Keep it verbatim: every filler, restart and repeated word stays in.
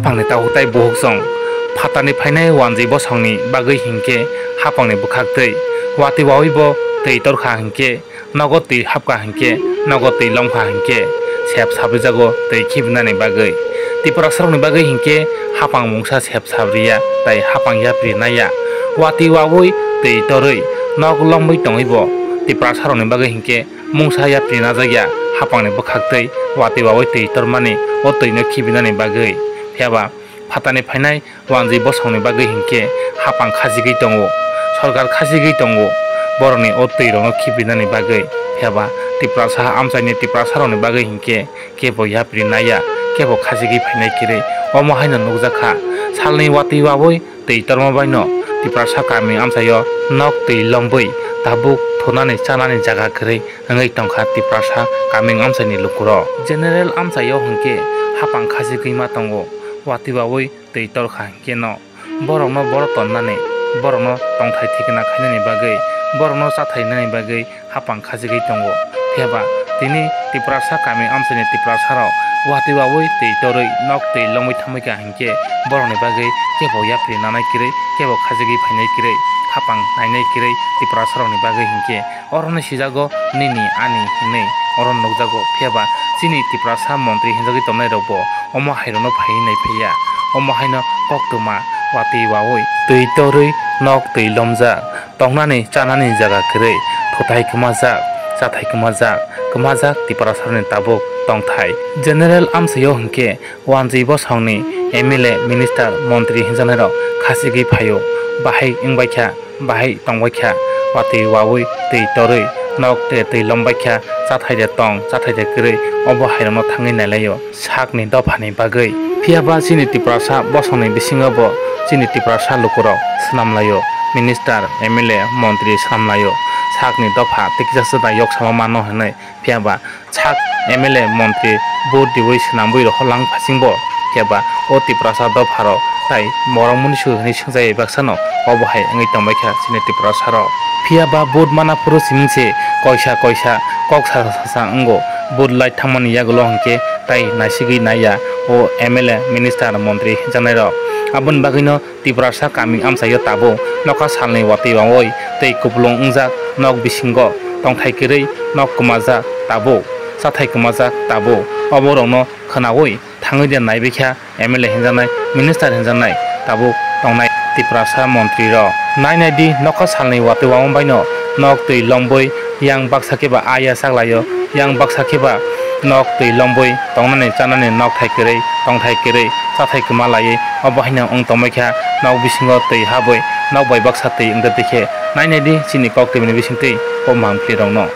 Haphangni tabuk tei buhukchwng phatarni phainai wanjwi bosongni bagwi hinkhe haphangni bwkhaktwi watwi wawibo twi torkha hinkhe, nogo twi hapkha hinkhe, nogo twi lomkha hinkhe sep sabrijago twi khibinani bagwi. Tiprasarokni bagwi hinkhe haphang mungsa sep sabriya tei haphang yapri naiya. Watwi wawi twi torwi nok lomwi tongwibo Tiprasarokni bagwi hinkhe mungsa yapri najakya haphangni bwkhaktwi watwi wawi twi tormani o twino khibinani bagwi. Phiyaba phatarni phainai wanjwi bosongni bagwi hinkhe haphang khachigwi tongo, sorkar khachigwi tongo borokni o twirokno khibinani bagwi. Phiyaba Tiprasa amchaini Tiprasarokni bagwi hinkhe kebo yapri naiya, kebo khachigwi phainai kwrwi. Omo haino nukjakha, salni watwi wawi twi torma baino Tiprasa kami amchaio nok twi lombwi tabuk thunani chanani jaga kwrwi wngwi tongkha Tiprasa kami amchaini lukurok. General amchaio hinkhe haphang khachigwi ma tongo, watwi wawi twi torkha hinkhe no borokno borok tonnani, borokno tongthai thikna khainani bagwi, borokno chathai nani bagwi haphang khachigwi tongo. Phiyaba tini Tiprasa kami amchaini Tiprasarok watwi wawi twi torwi nok twi lomwi thangwi kha hinkhe borokni bagwi kebo yapri nanai kwrwi, kebo khachigwi phainai kwrwi, haphang nainai kwrwi Tiprasarokni bagwi hinkhe. Orono sijago nini ani hinwi oro nukjago, phiyaba chini Tiprasa montri hinjagwi tongnairokbo omo hairokno phaiwi naiphaiya. Omo haino koktwma watwi wawi twi torwi nok twi lomjak, tongnani chanani jaga kwrwi, thuthai kwmajak, chathai kwmajak, kwmajak Tiprasarokni tabuk tongthai. General amchaio hinkhe wanjwi bosongni M L A, minister, montri hinjaknairok khachigwi phaio, bahai wngbaikha, bahai tongbaikha, watwi wawi twi torwi, nok twi twi lombaikha, chathai de tong, chathai de kwrwi, obo hairokno thangwi nailaio sakni dophani bagwi. Phiyaba chini Tiprasa bosongni bisingo bo chini Tiprasa lukurok swnamlaio, minister, M L A, montri swnamlaio, sakni dopha tiksa swda yoksama mano hinwi. Phiyaba sak M L A montri vote diwi swnamwi rohorlang phasingbo, phiyaba o Tiprasa dopharok tai borok munisu hinwi swngjai baksano obo hai wngwi tongbaikha chini Tiprasarok. Phiyaba vote mana phuru simingse koisa koisa kok sasa sasa wngo, vote lai thangmani yagulo hinkhe tai naisigwi naiya o M L A, minister, montri hinjaknairok. Aboni bagwino Tiprasa kami amchaio tabuk nokha salni watwi wawi tei kupulung wngjak nok bisingo tongthai kwrwi nok kwmajak tabuk, chathai kwmajak tabuk. Oborokno khwnaui thangwi de naibaikha M L A hinjaknai, minister hinjaknai tabuk tongnai Tiprasa montrirok. Nainai di nokha salni watwi wawi baino nok twi lombwi yang baksa khe ba aya chaklaio, yang baksa khe ba nok twi lombwi tongnani chanani nokthai kwrwi, tongthai kwrwi, chathai kwma laiwi obo haino wng tongbaikha nok bisingo twi habwi nok bai baksa twi wngde twi khe. Nainai di chini kok twimani bisingtwi o mampli rokno.